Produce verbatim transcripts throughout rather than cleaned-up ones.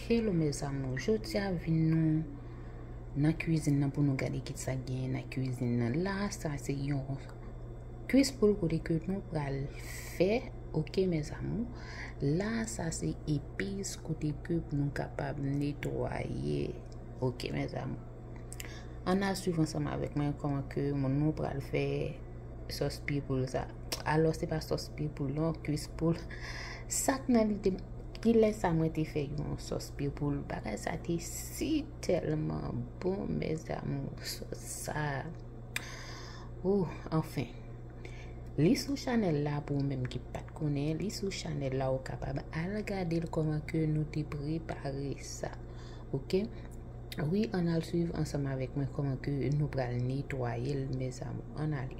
Hello mes amours, jodi a vin nou nan kwizin nan pou nou gade ki sa gen nan kwizin nan. La sa se yon kwis poul kote ke nou pral fè, oke mes amours. La sa se epis kote ke nou kapab netwaye, oke mes amours. Ann al swiv ansanm avèk mwen kòman ke moun nou pral fè sòs pye poul sa. Alò se pa sòs pye poul non, kwis poul. Sa k nan lide m, kilè sa mwen te fè yon sòs pye poul. Bagay sa te si tèlman bon mes amours, sòs sa. Ou, anfen. Li sou chanèl la pou ou menm ki pa t konnen, li sou chanèl la ou kapab al gade l kòman ke nou te prepare sa. Oke? Wi, ann al swiv ansanm avèk mwen kòman ke nou pral netwaye l mes amours. Ann ale.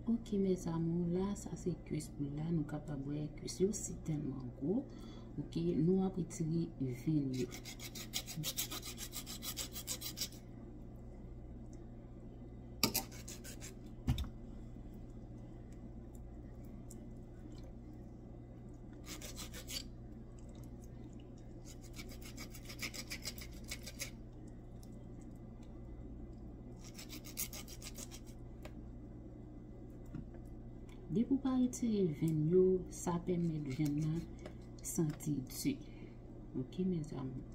Oke mes amours, la sa se kwis poul la, nou kapab wè kwis yo si tèlman gwo. Oke, nou ap retire venn yo. Depi w pa retire venn yo, sa pèmèt vyann nan santi di. Oke mes amours.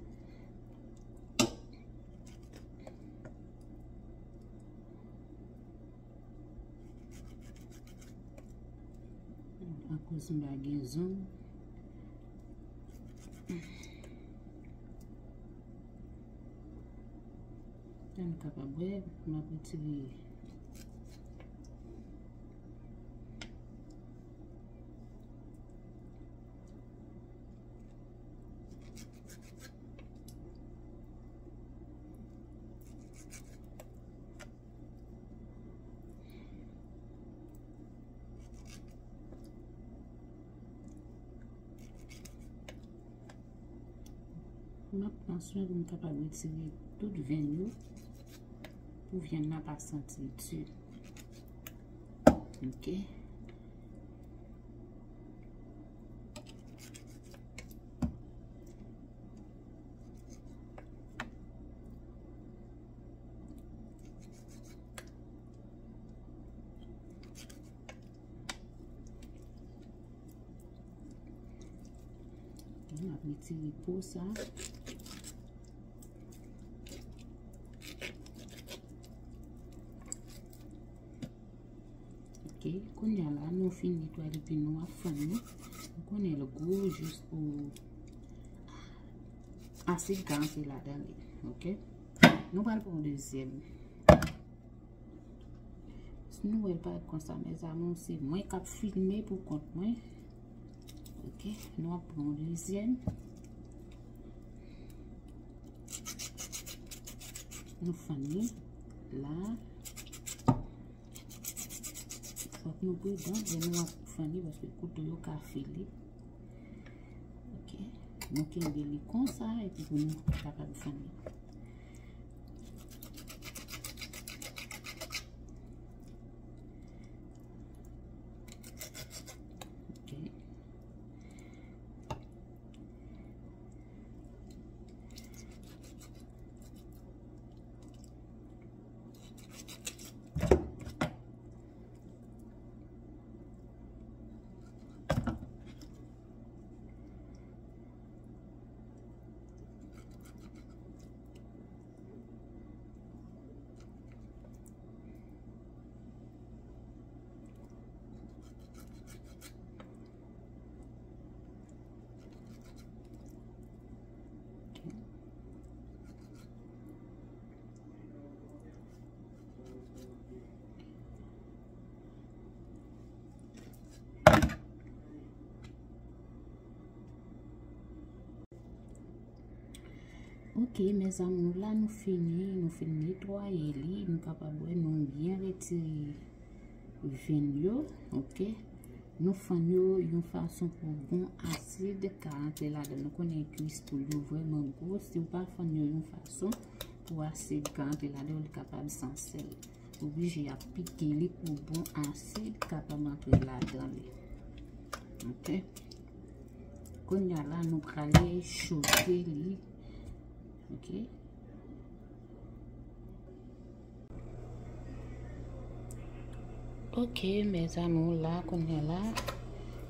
Akoz m pa gen zong. Sa nou kapab wè, m ap retire. M ap pran swen pou m kapab retire tout venn yo pou vyann nan pa santi di. Oke. M ap retire po sa. Oke, kounye a la, nou fin netwaye epi nou ap fann li. Nou konnen l gwo jis pou asid ka antre ladan li. Oke. Nou pral pran yon dezyèm. Si nou wè l parèt konsa, mes amours, se mwen k ap filme pou kont mwen. Oke, nou ap pran yon dezyèm. Nou fann li la. Fòk nou pridan lè nou ap fann li paske kouto yo ka file. Oke. Nou kenbe li konsa epi pou nou kapab fann li. Oke. Oke, mes amours, la nou fini, nou fin netwaye li, nou kapab wè nou byen retire venn yo, oke. Nou fann yo yon fason pou bon asid ka antre ladan. Nou konnen kwis poul yo vrèman gwo, si w pa fann yo yon fason pou asid ka antre ladan, li kapab san sèl. Oblije ap pike li pou bon asid kapab antre ladan li. Oke. Kounye a la, nou prale choute li. Ok. Ok, mes amours, la, kounye a la,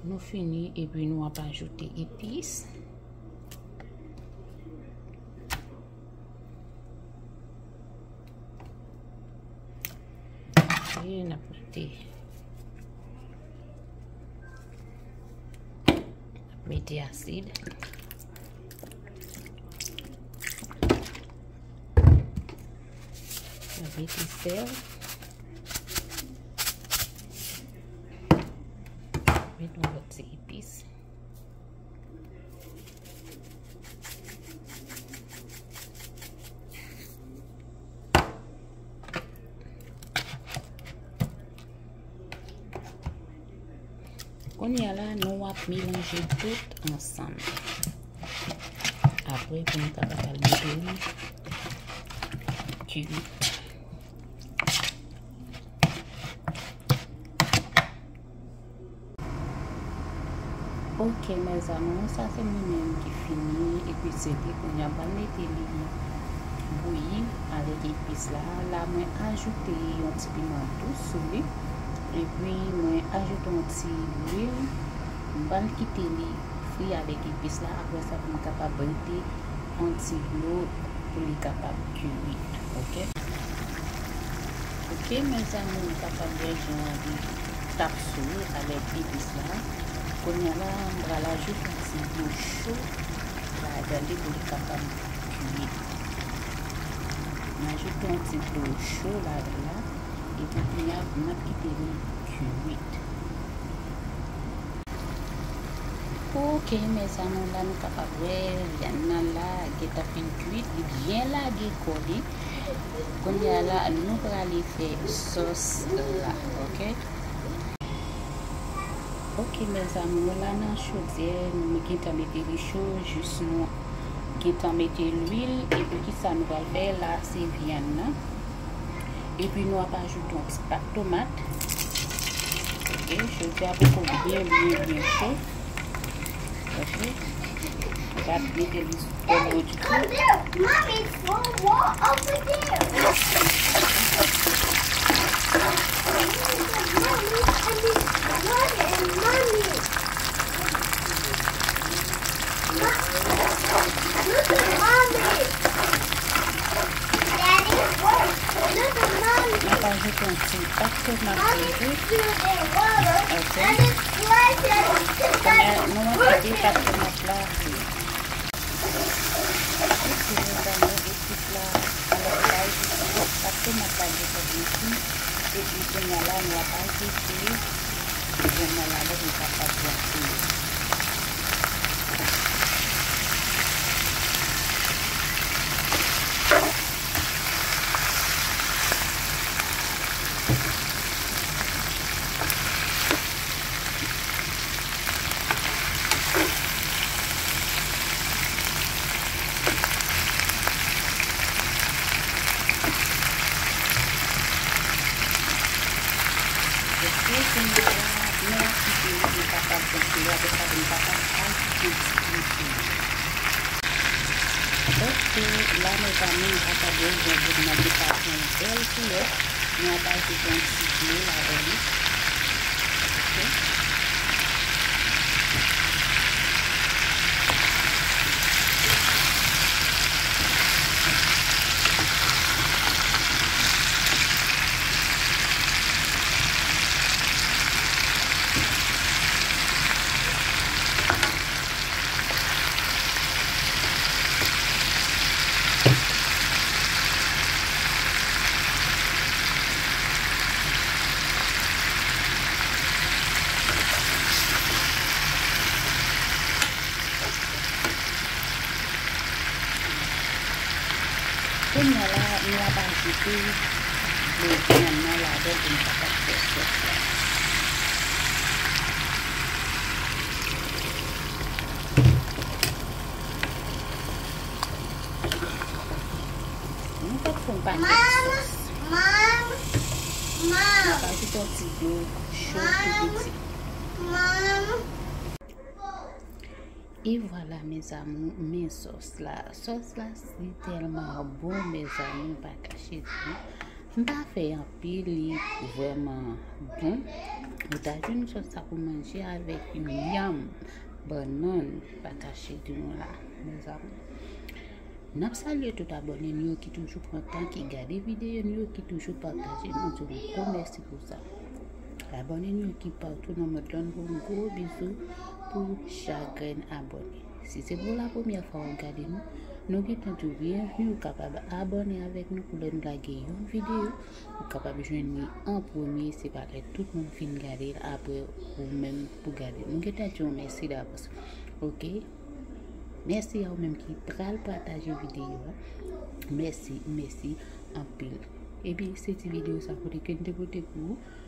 nou fini epi nou ap ajoute epis. Ok, n ap mete, n ap mete asid. N ap mete sèl. Mete yon lòt ti epis. Kounye a la, nou ap melanje tout ansanm. Apre, pou nou kapab al mete li kwit. Ok, mes amours, sa se mwen menm ki fini epize li. Kounye a, m pral mete li bouyi avèk epis la. La, mwen ajoute yon ti piman dous sou li. Epi, mwen ajoute yon ti lwil. M pral kite li fri avèk epis la. Apre sa, pou m kapab rete yon ti dlo pou li kapab kwit, ok? Ok, mes amours, nou kapab wè jan li t ap sou avèk epis la. Kounye a la, m pral ajoute yon ti dlo cho ladan li pou li kapab kwit. M ajoute yon ti dlo cho ladan la, epi kounye a, n ap kite li kwit. Ok, mes amours, la nou kapab wè vyann nan la gentan fin kwit, li byen lage kò li. Kounye a la, nou prale fè sòs la, ok? Ok, mes amours, la nan chodyè, nou gentan mete li cho, jis nou gentan mete lwil, epi kisa nou pral fè la, se vyann nan. Epi nou ap ajoute yon ti pat tomat. Ok, jodi a poko byen, byen, byen cho. Ok, nou pa mete li twò gwo ditou. Mommy, throw more over there. Mommy, I need water, Mommy. Look at Mommy. Daddy, look at Mommy. N ap ajoute yon ti pat tomat toujou. Ok. Kounye a, nou ap kite pat tomat la bouyi. Ok, nou ba nou epis la. Alò, nou ba nou epis la. Pat tomat la gentan bouyi. Epi kounye a la, nou ap ajoute vyann nan ladan pou l kapab bwase. Ok, kounye a la, nou ap kite li pou l kapab bwase, apre sa, pou nou kapab ajoute ti dlo cho yo. Ok, la, mezanmi, nou kapab wè jan vyann nan gentan pran yon bèl koulè. Nou ap ajoute yon ti dlo ladan li. Ok. Kounye a la, nou ap ajoute dlo vyann nan ladan pou nou kapab fè sòs la. Nou pral fè yon pakèt sòs. N ap ajoute yon ti dlo cho tou piti. E vwala, mes amours, men sòs la. Sòs la si tèlman bon, mes amours, m pa kache di nou. M pa fè anpil, li vrèman bon. Ou ta jwenn sòs sa pou manje avèk yon yanm, bannann, m pa kache di nou la, mes amours. N ap salye tout abòne nou yo ki toujou pran tan, ki gade videyo nou yo, ki toujou pataje. Nou di yon gwo mèsi pou sa. Abòne nou yo ki patou nan mond lan, nou voye yon gwo bizou pou chak grenn abòne. Si se pou la premyè fwa w ap gade nou, nou gentan di w byenvni, ou kapab abòne avèk nou pou lè nou lage yon videyo, ou kapab jwenn li an premye, se pa lè tout moun fin gade l apre ou menm pou gade. Nou gentan di w mèsi davans. Oke? Mèsi a ou menm ki pral pataje videyo a. Mèsi, mèsi anpil. Epi se ti videyo sa kote ke m te pote pou ou.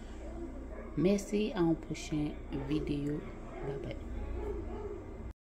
Mèsi, a yon pwochen videyo. Babay.